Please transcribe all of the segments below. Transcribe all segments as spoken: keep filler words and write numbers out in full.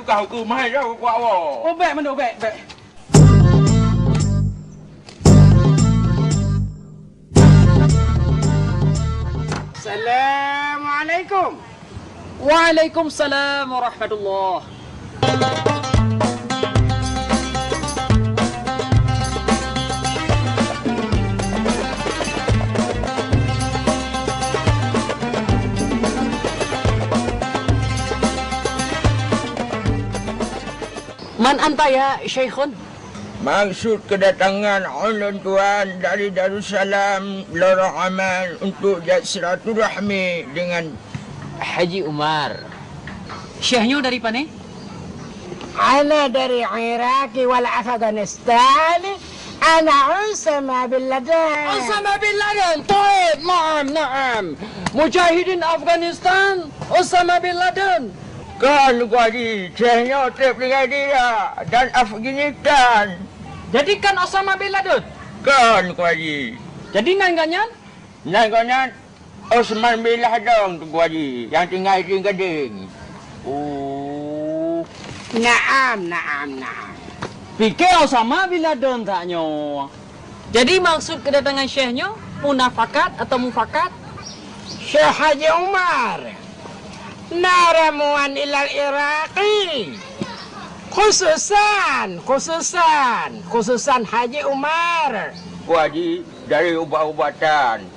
Kah huköm hai lôn kuat woe. Oh, bèk mandum, bèk, bèk. Assalamualaikum. Waalaikumsalam warahmatullah. Man anta ya Syaikhun? Maksud kedatangan ulôn tuan dari Darussalam, Lorong Aman, untuk jak silaturahmi dengan Haji Umar. Syekh nyoe dari pane? Ana dari Iraq wal Afghanistan. Ana Osama bin Laden. Osama bin Laden. Taib, na'am, na'am. Mujahidin Afghanistan, Osama bin Laden. Kon, Teungku Haji, Syekh nyoe trép tinggai di Iraq dan Afghanistan. Jadi kon Osama bin Laden? Kon, Teungku Haji. Jadi nan gobnyan? Nan gobnyan Osman bin Laden, Teungku Haji, nyang tinggai di Gadeng. Oh. Naam, naam, naam. Pike Osama bin Laden that nyoe. Jadi, maksud kedatangan Syekh nyoe munafakat atau mufakat? Syekh Haji Umar, na ramuan ilal Iraqi. Khususan, khususan, khususan Haji Umar. Teungku Haji, dari ubat-ubatan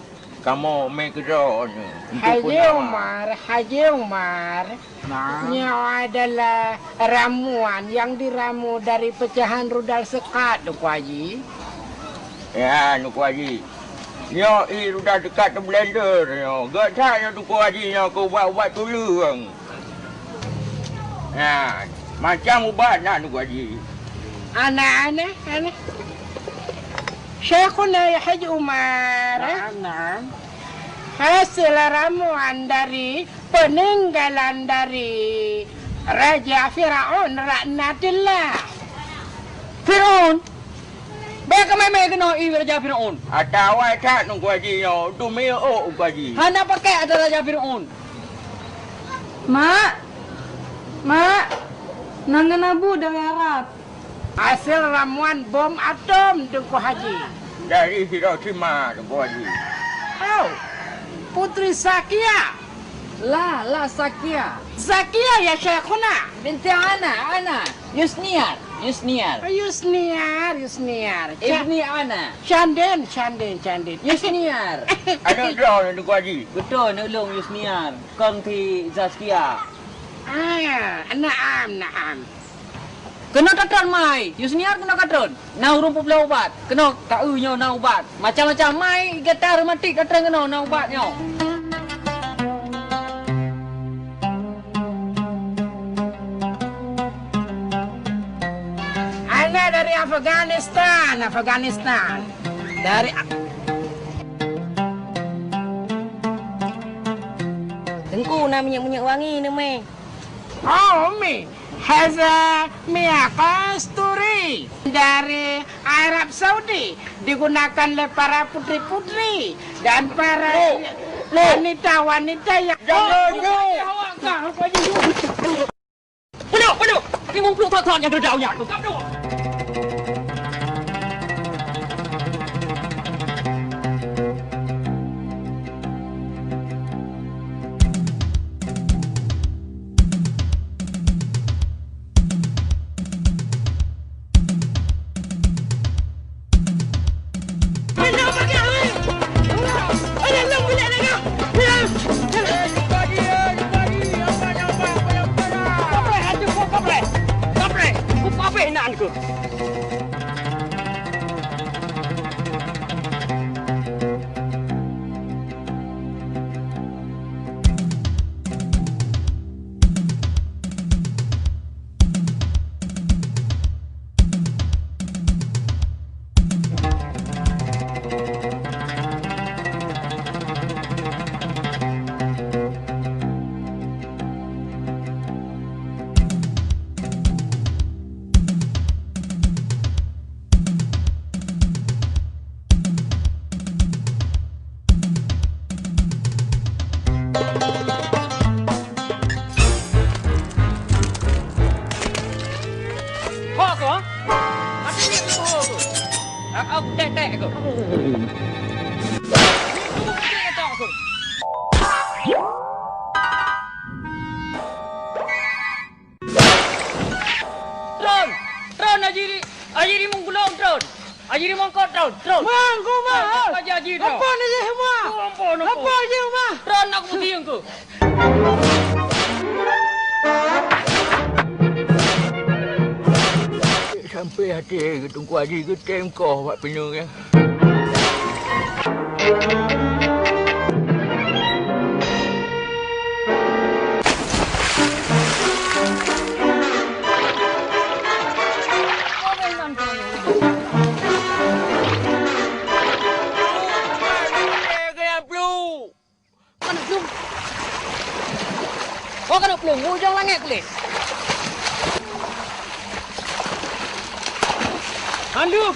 kamoe mé keudroe nyoe untuk Haji peunawa. Umar, Haji Umar. Nah. Nyoe adalah ramuan nyang diramu dari pecahan rudal seukat, Teungku Haji. Ya, Teungku Haji. Nyoe ie rudal seukat teublender nyoe. Gét that nyoe, Teungku Haji, nyoe keu ubat-ubat tuleueng. Ya, macam ubat na, Teungku Haji. Ana, ana, ana. Syaikhuna ya Haji Umar. Naam, naam. Hasil ramuan dari peninggalan dari Raja Firaun laknatillah. Firaun? Bèk ka mé-mé keunoe ie Raja Firaun. Ata awai that, Teungku Haji, nyoe dum ie ôk, Teungku Haji. Hana pakai ata Raja Firaun. Mak, Mak, nan ngon Abu dari Arab. Hasil ramuan bom atom, Teungku Haji. Dari Hiroshima, Teungku Haji. Oh, Putri Zakia. La, la Zakia. Zakia ya Syaikhuna. Binti Ana, Ana. Yusniar, Yusniar. Yusniar, Yusniar. Ca- Ibni Ana. Canden, canden, canden. Yusniar. Aneuk droe, Teungku Haji. Beutôi, aneuk lôn Yusniar. Kong ti Zakia. Ah, naam, naam. Keunoe tatron mai, Yusniar keunoe katron. Na ureueng peubloe ubat, keunoe ka eu nyoe na ubat. Macam-macam mai gata reumatik tatron keunoe na ubat nyoe. Ana dari Afghanistan, Afghanistan. Dari Teungku, na minyeuk-minyeuk wangi neumé. Oh, Umi, haza minyak kasturi dari Arab Saudi, digunakan oleh para putri-putri dan para wanita-wanita yang... Jangan, Yu. Peuduek, peuduek! Timun pluek thon-thon nyang keudau nyan. Aku tek-tek aku. Tron! Tron, Haji Ri-, Haji Rimong Gulong, Tron! Haji Rimong Kot, Tron! Tron! Mang, ku mah! Haji, Haji, Tron! Apa ni, Mah? Apa, apa? Apa ni, Mah? Tron, aku meusieng ku! Sampai até Teungku Haji geutém koh bak pineung nyan. Keuneuk plueng. Oh, keuneuk plueng. Ujong langét kulét. Handum.